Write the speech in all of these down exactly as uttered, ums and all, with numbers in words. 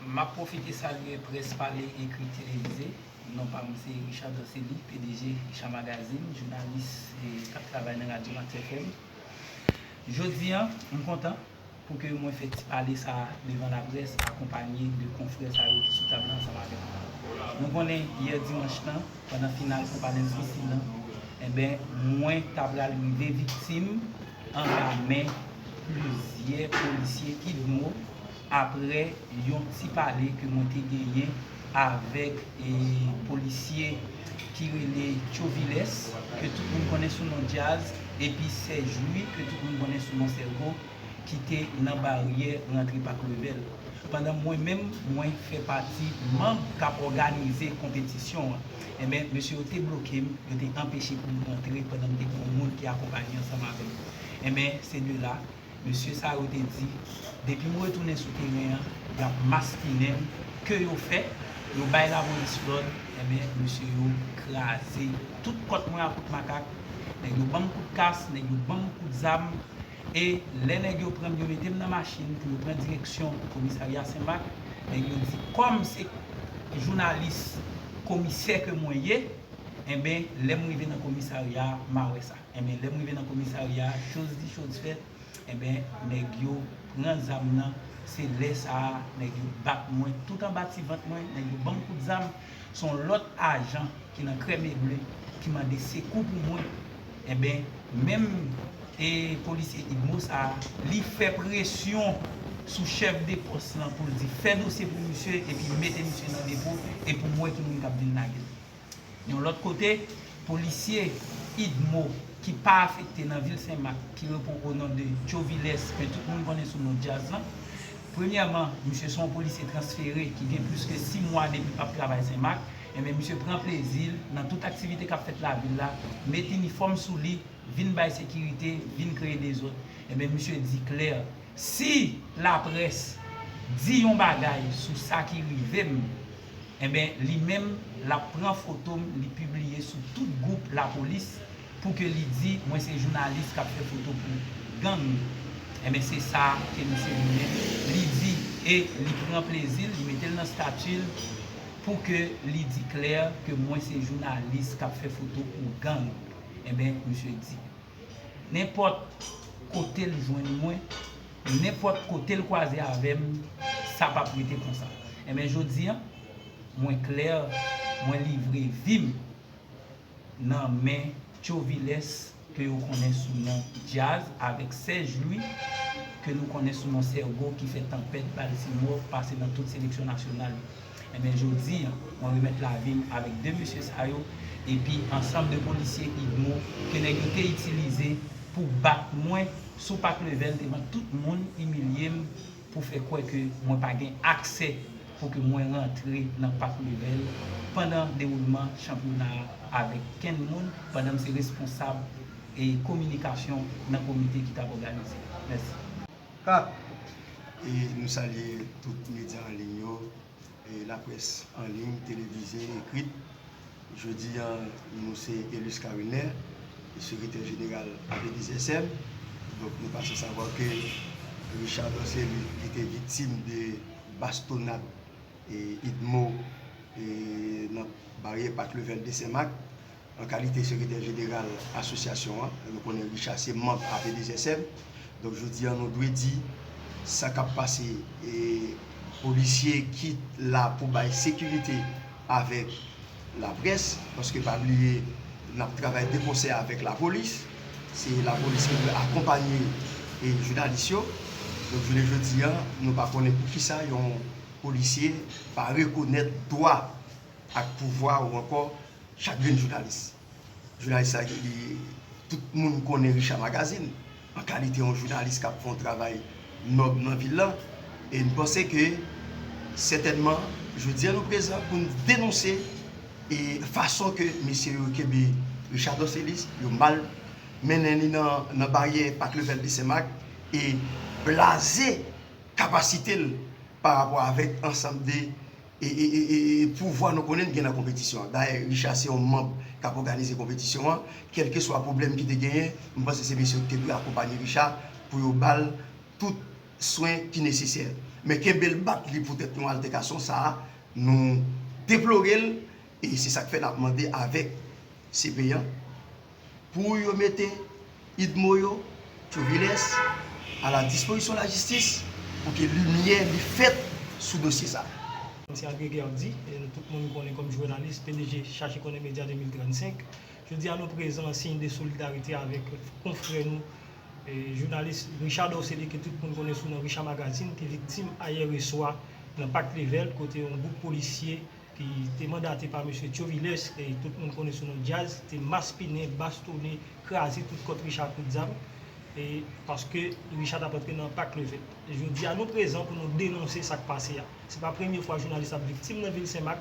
M ap pwofite salye près pale ekri televize. Non pa m se Richard Dorcely, P D G Richard Magazine, jounalis k ap travay nan Radyo Max F M. Jodi a, m kontan pou ke mwen fè ti pale sa a devan laprès, akonpanye de konfrè sa yo ki sou tab la ansanm avè m. Nou konnen yè dimanch lan, pandan final Konpa Lens Misil lan, enben, mwen ta pral rive viktim anba men plizyè polisye IDMO aprè yon ti pale ke mwen te genyen avèk e, polisye ki rele Tchoviles, ke tout moun konnen sou non Djaz, epi Sèj Lwi, ke tout moun konnen sou non Sègo, ki te nan baryè rantre Pak Levèl. Pandan mwen menm, mwen fè pati manm k ap òganize konpetisyon an. Enben, mesye yo te bloke m, yo te anpeche pou m rantre pandan m te gen yon moun ki akonpanye ansanm avè m. Enben, se de la, mesye sa yo te di, depi m retounen sou teren an, y ap maspinen m, ke yo fè, yo bay lapolis lòd, enben, mesye yo kraze tout kòt mwen a kout makak, nèg yo ban m kout kas, nèg yo ban m kout zam, e lè nèg yo pran m, yo mete m nan machin pou yo pran direksyon komisarya Senmak, nèg yo di, kòm se jounalis komisè ke mwen ye, enben, lè m rive nan komisarya a, m a wè sa. Enben, lè m rive nan komisarya a, choz di, choz fèt, enben, nèg yo pran zam nan, se lè sa a, nèg yo bat mwen, tout anba ti vant mwen, nèg yo ban m kout zam, se yon lòt ajan ki nan krèm e ble, ki mande sekou pou mwen. Enben, menm e polisye IDMO sa a, li fè presyon sou chèf de pòs lan pou l di fè dosye pou misye epi mete misye nan depo e pou m wè ki moun k ap vin lage l. Yon lòt kote, polisye IDMO ki pa afekte nan vil Senmak, ki reponn o non de Tchoviles, ke tout moun konnen sou non Djaz lan, premyèman, misye se yon polisye transfere ki gen plis ke sis mwa depi l p ap travay Senmak, enben, misye pran plezi l nan tout aktivite k ap fèt lavil la, met inifòm sou li, vin bay sekirite, vin kreye dezòd. Enben, misye di klè, si laprès di yon bagay sou sa ki rive m, enben, li menm, l ap pran foto m, li pibliye sou tout gwoup lapolis pou ke li di mwen se jounalis k ap fè foto pou gang. Enben, se sa ke misye li menm, li di e li pran plezi l, li mete l nan stati l pou ke li di klè ke mwen se jounalis k ap fè foto pou gang. Enben, misye di. Nenpòt kote l jwenn mwen, nenpòt kote l kwaze avè m, sa p ap rete konsa. Enben, jodi a, mwen klè, mwen livre vi m nan men Tchoviles, ke yo konnen sou non Djaz, avèk Sèj Lwi, ke nou konnen sou non Sègo, ki fè tanpèt Baltimore pase nan tout seleksyon nasyonal yo. Enben, jodi a, mwen remèt lavi m avèk de mesye sa yo, epi ansanm de polisye IDMO ke nèg yo te itilize pou bat mwen sou Pak Levèl devan tout moun, imilye m, pou fè kwè ke mwen pa gen aksè pou ke mwen rantre nan Pak Levèl pandan dewoulman chanpyona a avèk kenn moun, pandan m se responsab e kominikasyon nan komite ki t ap òganize. Mèsi. Kat. E nou salye tout medya an liy yo, e laprès an liy, televize, ekrit. Jodi a, nou se Elus Cariner, sekretè jeneral A P D S M. Donk, nou pase savwa ke Richard Dorcely, li te viktim de bastonad e IDMO e nan baryè Pak Levèl de Senmak. An kalite sekretè jeneral asosyasyon an, nou konnen Richard se manm A P D S M. Donk, jodi a, nou dwe di sa k ap pase, e polisye ki la pou bay sekirite avèk laprès, paske pa bliye, n ap travay de konsè avèk lapolis. Se lapolis ki dwe akonpanye e jounalis yo. Donk, jounen jodi a, nou pa konnen poukisa yon polisye pa rekonèt dwa ak pouvwa ou ankò chak grenn jounalis. Jounalis sa, li, tout moun konnen Richard Magazine an kalite yon jounalis k ap fè yon travay nòb nan vil la. E n panse ke sètènman, jodi a nou prezan pou n denonse e fason ke mesye yo kenbe Richard Dorcely, yo mal mennen li nan, nan baryè Pak Levèl de Senmak e blaze kapasite l pa rapò avèk ansanm de e, e, e, e, e pouvwa nou konnen n gen nan konpetisyon an. Dayè, Richard se yon manm k ap òganize konpetisyon an. Kèlkeswa pwoblèm ki te genyen, m panse se mesye yo ki te dwe akonpanye Richard pou yo ba l tout swen ki nesesè. Men kenbe l bat li poutèt yon altèkasyon sa a, nou deplore l, e se sa k fè n ap mande avèk C P an pou yo mete Idmo yo, Tchoviles, a la dispozisyon lajistis pou ke limyè li fèt sou dosye sa a. Kòm se André Guerdy, e nou tout moun konnen kòm jounalis, P D G Chache Konnen Medya de mil trannsenk, jodi a nou prezan an siy de solidarite avèk konfrè nou, e, jounalis Richard Dorcély, ke tout moun konnen sou non Richard Magazine, ki viktim ayè yèswa nan Pak Levèlt, kote yon gwoup polisye ki te mandate pa mesye Tchoviles, ke tout moun konnen sou non Djaz, te maspinen, bastonnen, kraze tout kòt Richard kout zam, e paske Richard t ap antre nan Pak Levèlt. Jodi a, nou prezan pou nou denonse sa k pase a. Se pa premye fwa jounalis ap viktim nan vil Senmak.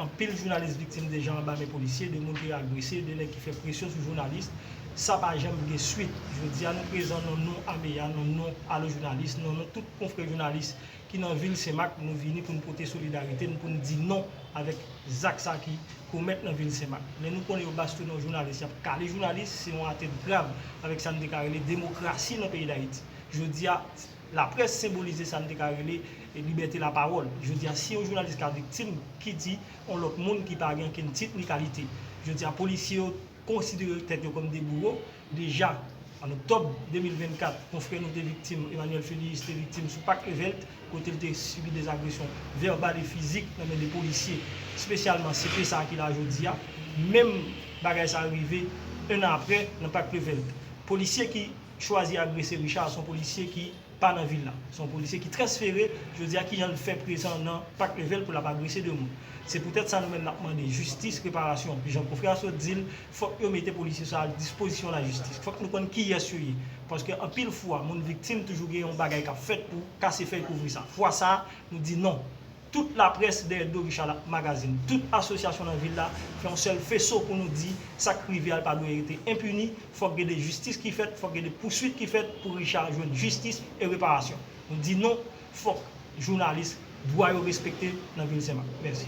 Anpil jounalis viktim deja anba men polisye, de moun ki agrese, de nèg ki fè presyon sou jounalis. Sa pa janm gen swit. Jodi a, nou prezan nan non Ameya, nan non Alo Jounalis, nan non tout konfrè jounalis ki nan vil Senmak, nou vini pou n pote solidarite n, pou n di non avèk zak sa ki komèt nan vil Senmak. Lè nou konnen yo bastonnen yon jounalis, y ap kale jounalis, se yon atent grav avèk sa n te ka rele demokrasi nan peyi Dayiti. Jodi a, laprès senbolize sa n te ka rele, e, libète lapawòl. Jodi a, si yon jounalis ka viktim, ki di yon lòt moun ki pa gen okenn tit ni kalite? Jodi a, polisye yo konsidere tèt yo kòm de bouwo. Deja, an oktòb de mil vennkat, konfrè nou te viktim, Emmanuel Filius te viktim sou Pak Levèlt, kote l te sibi dèzagresyon vèbal e fizik nan men de polisye, espesyalman C P sa a ki la jodi a. Menm bagay sa a rive en an apre nan Pak Levèlt. Polisye ki chwazi agrese Richard, se yon polisye ki pa nan vil la. Se yon polisye ki transfere, jodi a, kijan l fè prezan nan Pak Levèlt pou l ap agrese de moun. Se poutèt sa nou menm n ap mande jistis, reparasyon. Jan konfrè a sot di l, fòk yo mete polisye sa a dispozisyon lajistis. Fòk nou konn kiyès yo ye. Paske anpil fwa, moun viktim toujou gen yon bagay k ap fèt pou kase fèy kouvri sa. Fwa sa a, nou di non. Tout laprès dèyè do Richard Magazine, tout asosyasyon nan vil la fè yon sèl feso pou nou di sa k rive a l pa dwe rete enpini. Fòk gen de jistis ki fèt, fòk gen de pouswit ki fèt pou Richard jwenn jistis e reparasyon. Nou di non, fòk jounalis, dwa yo respekte nan vil Senmak. Mèsi.